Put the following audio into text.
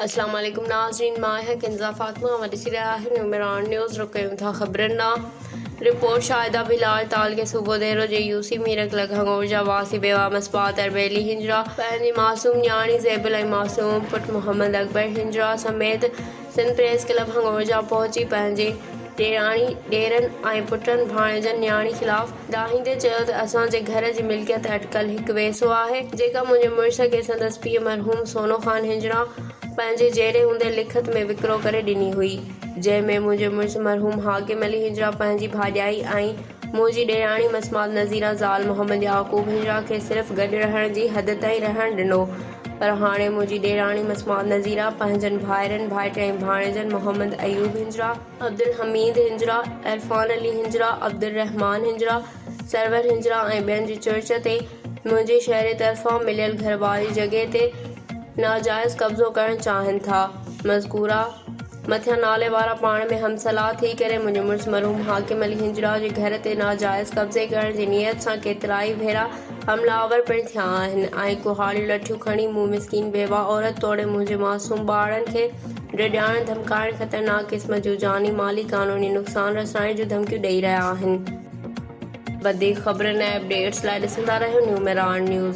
اسلام عليڪم ناظرين مان آهيان ڪنزا فاطمه اوهان ڏسي رهيا آهيو نيو ميران نيوز رخ ڪيون ٿا خبرن ڏانهن رپورٽ شاهده بلال تعلقي صوبو ديرو جي يوسي ميرڪ لڳ هڱورجا واسي بيوا مصباح اربيلي هنجرا پنهنجي معصوم نياڻي زيبل ۽ معصوم پٽ محمد اڪبر هنجرا سميت سنڌ پريس ڪلب هڱورجا پهچي پنهنجي ڏيراڻي، ڏيرن ۽ پٽن ڀاڻيجن نياڻي خلاف دانهيندي چيو ته اسان جي گهر جي ملڪيت اٽڪل هڪ ويسو آهي، جيڪا منهنجي مڙس کي سندس پيء مرحوم سونو خان هنجڙا پنهنجي جيئري هوندي لکت ۾ وڪرو ڪري ڏني هئي، جنهن ۾ منهنجي مڙس مرحوم حاڪم علي هنجڙا پنهنجي ڀاڄائي ۽ منهنجي ڏيراڻي مسمات نذيره زال محمد يعقوب هنجڙا کي صرف گڏ رهڻ جي حد تائين رهڻ ڏنو. پر هاڻي منهنجي ڏيراڻي مسمات نذيره پنهنجن ڀائرن، ڀائٽين ۽ ڀاڻيجن محمد ايوب هنجرا، عبدالحميد هنجرا، عرفان علي هنجرا، عبدالرحمان هنجرا، سرور هنجرا ۽ ٻين جي چرچ تي منهنجي شهري طرفان مليل گهر واري جڳهه تي ناجائز قبضو ڪرڻ چاهين ٿا. مذڪوره مٿيان نالي وارا پاڻ ۾ هم صلاح ٿي ڪري منهنجي مڙس مرحوم حاڪم علي هنجرا جي گهر تي ناجائز قبضي ڪرڻ جي نيت سان ڪيترائي ڀيرا حمله آور پڻ ٿيا آهن ۽ ڪهاڙيون لٺيون کڻي مون مسڪين بيواهه عورت توڙي منهنجي معصوم ٻارڙن کي ڊيڄارڻ ڌمڪائڻ خطرناڪ قسم جو جاني مالي قانوني نقصان رسائڻ جون ڌمڪيون ڏئي رهيا آهن. وڌيڪ خبرن ۽ اپڊيٽس لاء ڏسندا رهيو نيو مهراڻ نيوز.